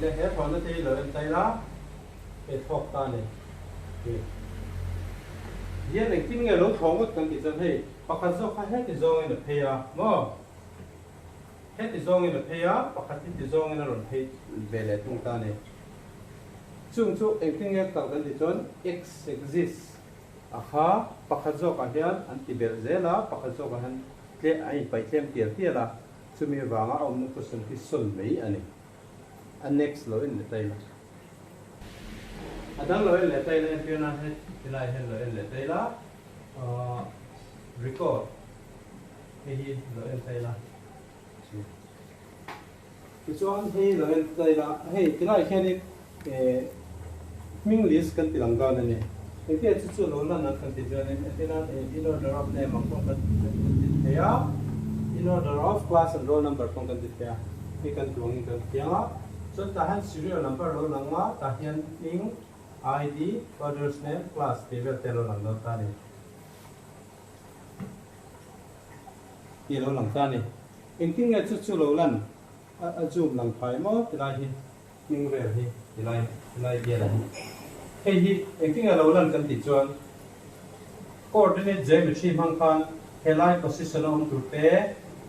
Le he thlawhna te hi lo en tai la, hei thlawk ta a ni. Hei hian engtin nge lo thlawh ngawt kan tih chuan hei pakhat zawk kha heti zawngin a phei a maw? Heti zawngin a phei a, pakhat hi ti zawngin a rawn phei ve leh thung ta a ni. Chung chu engtin nge kal kan tih chuan x axis a kha pakhat zawkah hian an ti belh zel a, pakhat zawkah hian tle a inpaih tlem tial tial a, chumi avanga a awmna position hi sawn mai a ni. A next lo en leh ta ila. A dang lo en leh ta ila entir nan he tilai hian lo en leh ta ila, ahh record hei hi lo en ta ila. Tichuan hei lo en ta ila, hei tilai hianin eh hming list kan ti lang dawn a ni. Engtia chu chu lo lan ang kan ti chuanin entir nan eh in order of name ang pawh kan ti thei a, in order of class and roll number pawh kan ti thei a, hei kan duh angin kan ti ang a. Chuan tah hian serial number lo lang a, tah hian hming, ID, father's name, class tih vel te a lo lang dawn ta a ni. Tih a lo lang ta a ni. Engtin nge chu chu lo lan a zoom lang phai maw tilai hi hming vel hi tilai tilai bial hi. Hei hi engtin nge lo lan kan tih chuan coordinate geometry hmang khan helai position a awm tur te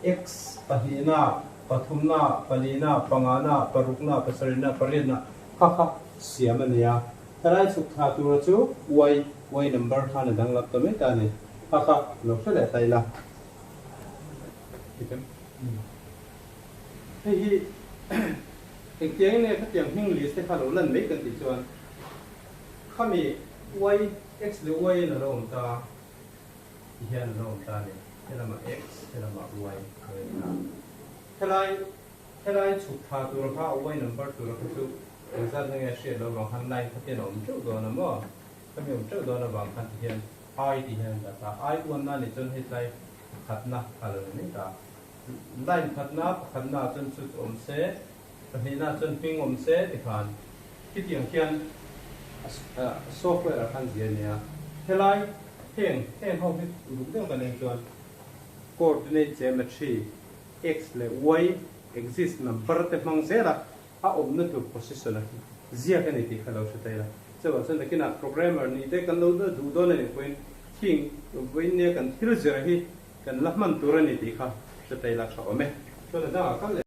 x pahnihna, pathumna, palina, pangana, parukna, pasarihna, pariatna kha kha siam a ni a. Helai chhuk thla tura chu y y number khan a danglam ta mai ta a ni. Kha kha lo hre leh ta ila. Hei hi engtiang nge khatiang hming list te kha lo lan mai kan tih chuan khami y, x leh y in a lo awm ta ti hian a lo awm ta a ni. Helamah x, helamah y a lo ni ta. Helai helai chhuk thla tura kha a y number tura kha chu engzat na nge hriat loh vang khan line kha tian a awm teuh dawn a maw? Khami awm teuh dawn avang khan ti hian i ti hian an dah ta. I uanna ni chuan hetlai Pakhatna a lo ni mai ta. Line khatna, pakhatna ah chuan chu chu awm se, pahnihna ah chuan hming awm se ti khan khitiang khian software ah khan zia a nia. Helai heng heng ho hi ruk deuh kan en chuan coordinate geometry x leh y axis number te hmang zel a, a awmna tur position a ziak a ni tih kha lo hre ta ila. Chuvang chuan nakinah programmer nih te kan lo duh dawn a nih pawhin khing vawiin nia kan thil zir hi kan la hman tur a ni tih kha hre ta ila tha awm e. Chuan a dangah kal leh.